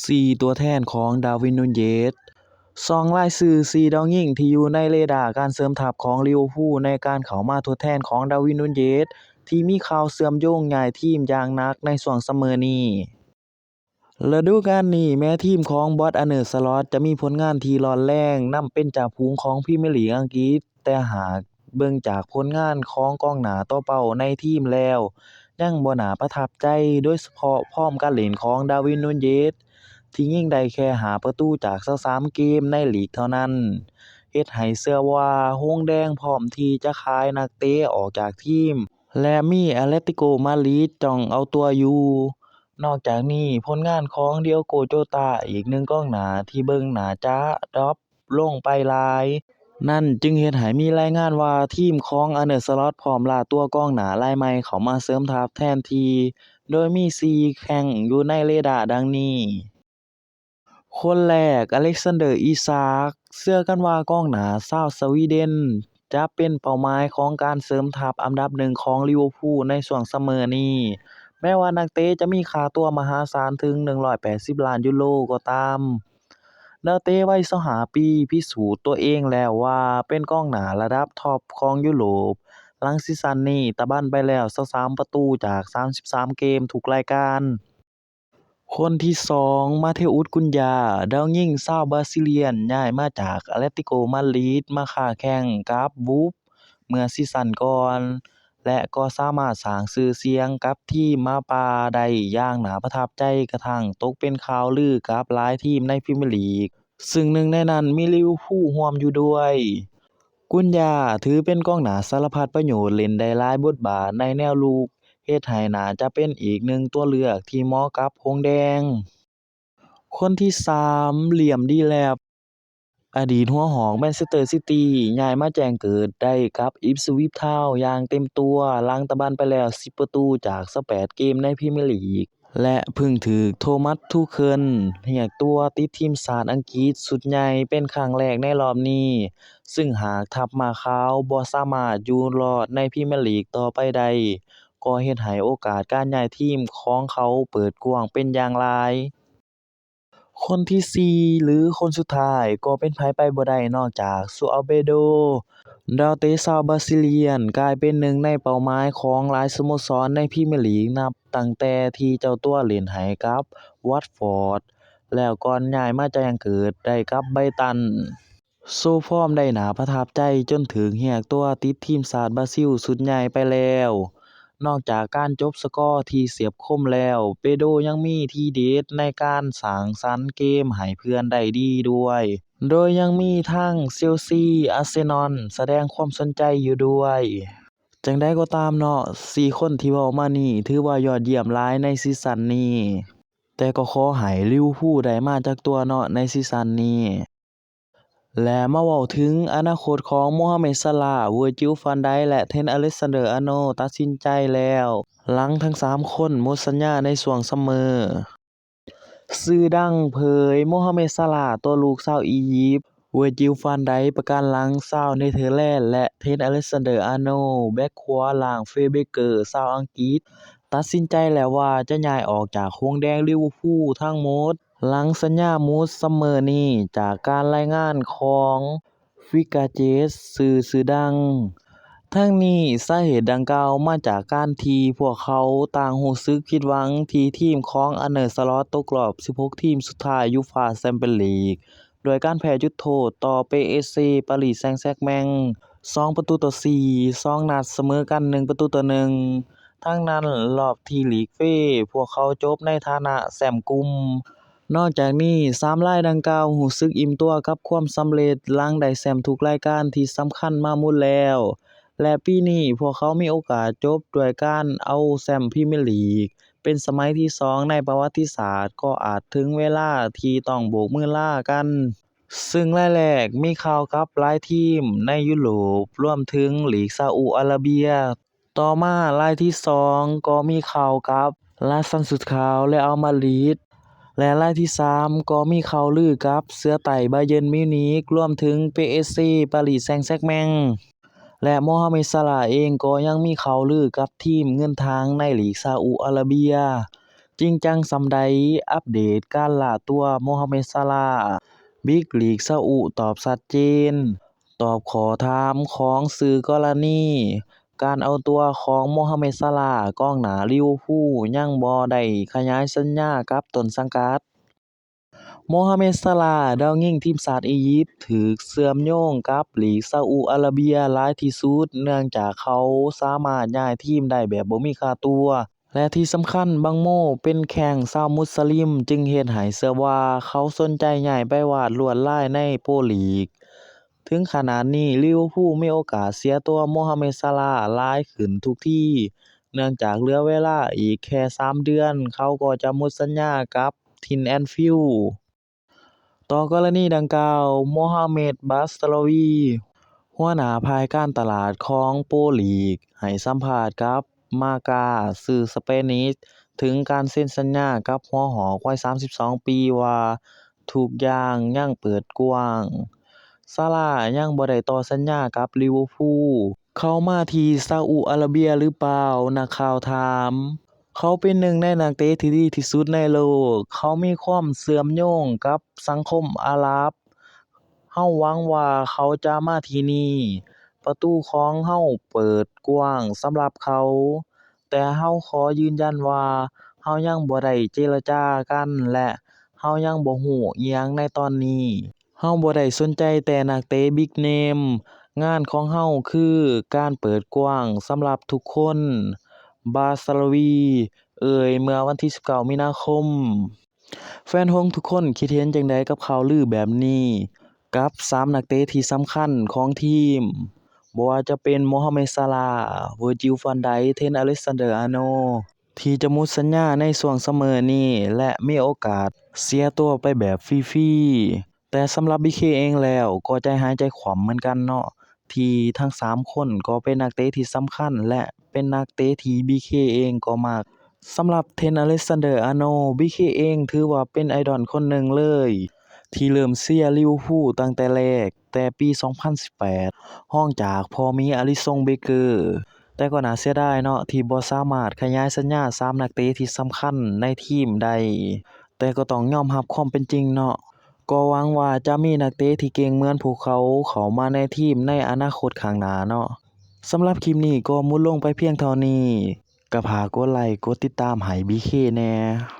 ສີ່ຕົວແທນຂອງດາວິນ ນູນເຢດ. ສອງລາຍຊື່ສີ່ດາວຍິງທີ່ຢູ່ໃນເຣດາການເສີມທັບຂອງລິເວີພູ ໃນການເຂົ້າມາທົດແທນຂອງດາວິນ ນູນເຢດ ທີ່ມີຂ່າວເຊື່ອມໂຍງຍ້າຍທີມຢ່າງໜັກໃນຊ່ວງຊັມເມີນີ້. ລະດູການນີ້ ແມ້ທີມຂອງບອດ ອາເນີ ສະລັອດ ຈະມີຜົນງານທີ່ຮ້ອນແຮງ ນຳເປັນຈ່າຝູງຂອງພຣີເມຍລີກອັງກິດ, ແຕ່ຫາກເບິ່ງຈາກຜົນງານຂອງກອງໜ້າຕົວເປົ້າໃນທີມແລ້ວ ຍັງບໍ່ໜ້າປະທັບໃຈ, ໂດຍສະເພາະຟອມການຫຼິ້ນຂອງດາວິນ ນູນເຢດ ທີ່ຍິງໄດ້ແຄ່ຫ້າປະຕູຈາກຊາວສາມເກມໃນລີກເທົ່ານັ້ນ ເຮັດໃຫ້ເຊື່ອວ່າຫົງແດງພ້ອມທີ່ຈະຂາຍນັກເຕະອອກຈາກທີມ ແລະ ມີອາເລັດຕິໂກ ມາດຣິດ ຈ້ອງເອົາຕົວຢູ່. ນອກຈາກນີ້, ຜົນງານຂອງ ດີໂອໂກ ໂຈຕາ ອີກໜຶ່ງກອງໜ້າທີ່ເບິ່ງໜ້າຈະດຣອບລົງໄປຫຼາຍນັ້ນ ຈຶ່ງເຮັດໃຫ້ມີລາຍງານວ່າ ທີມຂອງ ອາເນີ ສະລັອດ ພ້ອມລ່າຕົວກອງໜ້າລາຍໃໝ່ເຂົ້າມາເສີມທັບແທນທີ່, ໂດຍມີສີ່ແຂ້ງຢູ່ໃນເຣດາດັ່ງນີ້. ຄົນແລກ, ອາເລັກຊານເດີ ອີຊາກ. ເຊື່ອກັນວ່າກອງໜ້າຊາວສະວີເດັນຈະເປັນເປົ້າໝາຍຂອງການເສີມທັບອັນດັບໜຶ່ງຂອງລິເວີພູໃນຊ່ວງຊັມເມີນີ້. ແມ້ວ່ານັກເຕະຈະມີຄ່າຕົວມະຫາສານເຖິງໜຶ່ງຮ້ອຍແປດສິບລ້ານຢູໂຣກໍຕາມ, ນັກເຕະໄວຊາວຫ້າປີພິສູດຕົວເອງແລ້ວວ່າເປັນກອງໜ້າລະດັບທັອບຂອງຢູໂຣບ. ຫຼັງຊີຊັນນີ້ ຕະບັນໄປແລ້ວຊາວສາມປະຕູຈາກສາມສິບສາມເກມທຸກລາຍການ. ຄົນທີສອງ, ມາເທອຸສ ກຸນຢາ, ດາວຍິງຊາວບຣາຊິລຽນ ຍ້າຍມາຈາກອາເລັດຕິໂກ ມາດຣິດ ມາຄ້າແຂ່ງກັບ ວູຟ ເມື່ອຊີຊັນກ່ອນ ແລະ ກໍສາມາດສ້າງຊື່ສຽງກັບທີມໝາປ່າໄດ້ຢ່າງໜ້າປະທັບໃຈ ກະທັ້ງຕົກເປັນຂ່າວລືກັບຫຼາຍທີມໃນພຣີເມຍລີກ, ຊຶ່ງໜຶ່ງໃນນັ້ນມີລິເວີພູຮ່ວມຢູ່ດ້ວຍ. ກຸນຢາຖືເປັນກອງໜ້າສາລະພັດປະໂຫຍດ, ຫຼິ້ນໄດ້ຫຼາຍບົດບາດໃນແນວລຸກ, ເຮັດໃຫ້ໜ້າຈະເປັນອີກໜຶ່ງຕົວເລືອກທີ່ເໝາະກັບຫົງແດງ. ຄົນທີສາມ, ລຽມ ດີແລັບ, ອະດີດຫົວຫອກແມນເຊສເຕີຊິຕີ ຍ້າຍມາແຈ້ງເກີດໄດ້ກັບ ອິບສະວິຊທາວ ຢ່າງເຕັມຕົວ ຫຼັງຕະບັນໄປແລ້ວສິບປະຕູຈາກຊາວແປດເກມໃນພຣີເມຍລີກ ແລະ ເພິ່ງຖືກໂທມັດ ທູເຄິນ ຮຽກຕົວຕິດທີມຊາດອັງກິດຊຸດໃຫຍ່ເປັນຄັ້ງແລກໃນລອບນີ້, ຊຶ່ງຫາກທັບມ້າຂາວບໍ່ສາມາດຢູ່ລອດໃນພຣີເມຍລີກຕໍ່ໄປໄດ້, ກໍເຮັດໃຫ້ໂອກາດການຍ້າຍທີມຂອງເຂົາເປີດກວ້າງເປັນຢ່າງຫຼາຍ. ຄົນທີສີ່ ຫຼື ຄົນສຸດທ້າຍ ກໍເປັນໃຜໄປບໍ່ໄດ້ນອກຈາກ ຊູອາວເບໂດ. ດາວເຕະຊາວບຣາຊິລຽນ ກາຍເປັນໜຶ່ງໃນເປົ້າໝາຍຂອງຫຼາຍສະໂມສອນໃນພຣີເມຍລີກ ນັບຕັ້ງແຕ່ທີ່ເຈົ້າຕົວຫຼິ້ນໃຫ້ກັບວັດຟອດ ແລ້ວກ່ອນຍ້າຍມາແຈ້ງເກີດໄດ້ກັບໄບຣຕັນ. ໂຊຟອມໄດ້ໜ້າປະທັບໃຈຈົນຖືກຮຽກຕົວຕິດທີມຊາດບຣາຊິລຊຸດໃຫຍ່ໄປແລ້ວ. ນອກຈາກການຈົບສະກໍທີ່ສຽບຄົມແລ້ວ, ເປໂດຍັງມີທີເດັດໃນການສ້າງສັນເກມໃຫ້ເພື່ອນໄດ້ດີດ້ວຍ, ໂດຍຍັງມີທັງເຊລຊີ, ອາເຊນອນ ສະແດງຄວາມສົນໃຈຢູ່ດ້ວຍ. ຈັ່ງໃດກໍຕາມເນາະ, ສີ່ຄົນທີ່ເວົ້າມານີ້ຖືວ່າຍອດຢ້ຽມຫຼາຍໃນຊີຊັນນີ້, ແຕ່ກໍຂໍໃຫ້ລິເວີພູໄດ້ມາຈັກຕົວເນາະໃນຊີຊັນນີ້. ແລະ ມາເວົ້າເຖິງອະນາຄົດຂອງໂມຮາເມັດ ຊາລາ, ເວີຈິວ ຟານໄດ ແລະ ເທຣນ ອາເລັກຊານເດີ ອາໂນ ຕັດສິນໃຈແລ້ວ ຫຼັງທັງສາມຄົນໝົດສັນຍາໃນຊ່ວງຊັມເມີ. ສື່ດັງເຜີຍ ໂມຮາເມັດ ຊາລາ ຕົວລູກຊາວອີຢິບ, ເວີຈິວ ຟານໄດ ປະກັນຫຼັງຊາວເນເທີແລນ ແລະ ເທຣນ ອາເລັກຊານເດີ ອາໂນ ແບັກຂວາ ຮ່າງ ເຟເບເກີ ຊາວອັງກິດ ຕັດສິນໃຈແລ້ວວ່າຈະຍ້າຍອອກຈາກຫົງແດງລິເວີພູທັງໝົດ ຫຼັງສັນຍາໝົດຊັມເມີນີ້, ຈາກການລາຍງານຂອງ ຟິກາເຈັດ ສື່ຊື່ດັງ. ທັງນີ້, ສາເຫດດັ່ງກ່າວມາຈາກການທີ່ພວກເຂົາຕ່າງຮູ້ສຶກຜິດຫວັງທີ່ທີມຂອງ ອາເນີ ສະລັອດ ຕົກຮອບສິບຫົກທີມສຸດທ້າຍຢູຟາແຊມປຽນລີກ ດ້ວຍການແພ້ຈຸດໂທດຕໍ່ ເປເອສເຈ ປາຣີແຊງແຊັກແມັງ ສອງປະຕູຕໍ່ສີ່, ສອງນັດສະເໝີກັນໜຶ່ງປະຕູຕໍ່ໜຶ່ງ. ທັງນັ້ນ, ລອບທີ່ລີກເຟ ພວກເຂົາຈົບໃນຖານະແຊ້ມກຸ່ມ. ນອກຈາກນີ້, ສາມລາຍດັ່ງກ່າວຮູ້ສຶກອີ່ມຕົວກັບຄວາມສຳເລັດ ຫຼັງໄດ້ແຊ້ມທຸກລາຍການທີ່ສຳຄັນມາໝົດແລ້ວ ແລະ ປີນີ້ພວກເຂົາມີໂອກາດຈົບດ້ວຍການເອົາແຊ້ມພຣີເມຍລີກ ເປັນສະໄໝທີສອງໃນປະຫວັດຕິສາດ, ກໍອາດເຖິງເວລາທີ່ຕ້ອງໂບກມືລາກັນ. ຊຶ່ງລາຍແລກມີຂ່າວກັບຫຼາຍທີມໃນຢູໂຣບ, ລວມເຖິງລີກຊາອຸອາຣາເບຍ. ຕໍ່ມາລາຍທີສອງກໍມີຂ່າວກັບລາຊັນຊຸດຂາວ ເຣອັລມາດຣິດ ແລະ ລາຍທີສາມກໍມີຂ່າວລືກັບເສືອໃຕ້ບາເຢິນມິວນິກ ລວມເຖິງ ເປເອສເຈ ປາຣີແຊງແຊັກແມັງ ແລະ ໂມຮາເມັດ ຊາລາ ເອງກໍຍັງມີຂ່າວລືກັບທີມເງິນທາງໃນລີກຊາອຸອາຣາເບຍ. ຈິງຈັງສ່ຳໃດ? ອັບເດດການລ່າຕົວໂມຮາເມັດ ຊາລາ. ບິກລີກຊາອຸຕອບຊັດເຈນ, ຕອບຂໍ້ຖາມຂອງສື່ກໍລະນີການເອົາຕົວຂອງໂມຮາເມັດ ຊາລາ, ກອງໜ້າລິເວີພູຍັງບໍ່ໄດ້ຂະຫຍາຍສັນຍາກັບຕົ້ນສັງກັດ. ໂມຮາເມັດ ຊາລາ ດາວຍິງທີມຊາດອີຢິບ ຖືກເຊື່ອມໂຍງກັບລີກຊາອຸອາລາເບຍຫຼາຍທີ່ສຸດ ເນື່ອງຈາກເຂົາສາມາດຍ້າຍທີມໄດ້ແບບບໍ່ມີຄ່າຕົວ ແລະ ທີ່ສຳຄັນ ບັງໂມ ເປັນແຂ້ງຊາວມຸດສະລິມ ຈຶ່ງເຮັດໃຫ້ເຊື່ອວ່າເຂົາສົນໃຈຍ້າຍໄປວາດລວດລາຍໃນໂປຣລີກ. ເຖິງຂະໜາດນີ້ ລິເວີພູມີໂອກາດເສຍຕົວໂມຮາເມັດ ຊາລາ ຫຼາຍຂຶ້ນທຸກທີ ເນື່ອງຈາກເຫຼືອເວລາອີກແຄ່ສາມເດືອນ ເຂົາກໍຈະໝົດສັນຍາກັບ ທິນແອນຟິວ. ຕໍ່ກໍລະນີດັ່ງກ່າວ, ໂມຮາເມັດ ບາສຕາລາວີ ຫົວໜ້າຝ່າຍການຕະຫຼາດຂອງໂປຣລີກ ໃຫ້ສຳພາດກັບມາກາ ສື່ສະເປນິດ ເຖິງການເຊັນສັນຍາກັບຫົວຫອກວັຍສາມສິບສອງປີວ່າ ທຸກຢ່າງຍັງເປີດກວ້າງ. ຊາລາຍັງບໍ່ໄດ້ຕໍ່ສັນຍາກັບລິເວີພູ. ເຂົາມາທີ່ຊາອຸອາລາເບຍຫຼືເປົ່າ? ນັກຂ່າວຖາມ. ເຂົາເປັນໜຶ່ງໃນນັກເຕະທີ່ດີທີ່ສຸດໃນໂລກ. ເຂົາມີຄວາມເຊື່ອມໂຍງກັບສັງຄົມອາຣັບ. ເຮົາຫວັງວ່າເຂົາຈະມາທີ່ນີ້. ປະຕູຂອງເຮົາເປີດກວ້າງສຳລັບເຂົາ, ແຕ່ເຮົາຂໍຢືນຢັນວ່າເຮົາຍັງບໍ່ໄດ້ເຈລະຈາກັນ ແລະ ເຮົາຍັງບໍ່ຮູ້ອີ່ຫຍັງໃນຕອນນີ້. ເຮົາບໍ່ໄດ້ສົນໃຈແຕ່ນັກເຕະບິກເນມ. ງານຂອງເຮົາຄືການເປີດກວ້າງສຳລັບທຸກຄົນ, ບາສຕາລາວີ ເອີ່ຍເມື່ອວັນທີສິບເກົ້າ ມີນາຄົມ. ແຟນຫົງທຸກຄົນຄິດເຫັນຈັ່ງໃດກັບຂ່າວລືແບບນີ້ ກັບສາມນັກເຕະທີ່ສຳຄັນຂອງທີມ, ບໍ່ວ່າຈະເປັນໂມຮາເມັດ ຊາລາ, ເວີຈິວ ວັນໄດ, ເທຣນ ອາເລັກຊານເດີ ອາໂນ ທີ່ຈະໝົດສັນຍາໃນຊ່ວງຊັມເມີນີ້ ແລະ ມີໂອກາດເສຍຕົວໄປແບບຟຣີໆ. ແຕ່ສຳລັບບີເຄເອງແລ້ວກໍໃຈຫາຍໃຈຂວ້ຳເໝືອນກັນເນາະ ທີ່ທັງສາມຄົນກໍເປັນນັກເຕະທີ່ສຳຄັນ ແລະ ເປັນນັກເຕະທີ່ບີເຄເອງກໍມັກ. ສຳລັບ ເທຣນ ອາເລັກຊານເດີ ອາໂນ ບີເຄເອງຖືວ່າເປັນໄອດອນຄົນໜຶ່ງເລີຍ ທີ່ເລີ່ມເຊຍລິເວີພູຕັ້ງແຕ່ແລກ ແຕ່ປີສອງພັນສິບແປດ ຮອງຈາກພໍ່ໝີ ອາລິສັນ ເບເກີ. ແຕ່ກໍໜ້າເສຍດາຍເນາະ ທີ່ບໍ່ສາມາດຂະຫຍາຍສັນຍາສາມນັກເຕະທີ່ສຳຄັນໃນທີມໄດ້. ແຕ່ກໍຕ້ອງຍອມຮັບຄວາມເປັນຈິງເນາະ. ກໍຫວັງວ່າຈະມີນັກເຕະທີ່ເກັ່ງເໝືອນພວກເຂົາເຂົ້າມາໃນທີມໃນອະນາຄົດຂ້າງໜ້າເນາະ. ສຳລັບຄລິບນີ້ກໍໝົດລົງໄປພຽງເທົ່ານີ້. ກໍຝາກກົດໄລກົດຕິດຕາມໃຫ້ ບີເຄ ແດ່.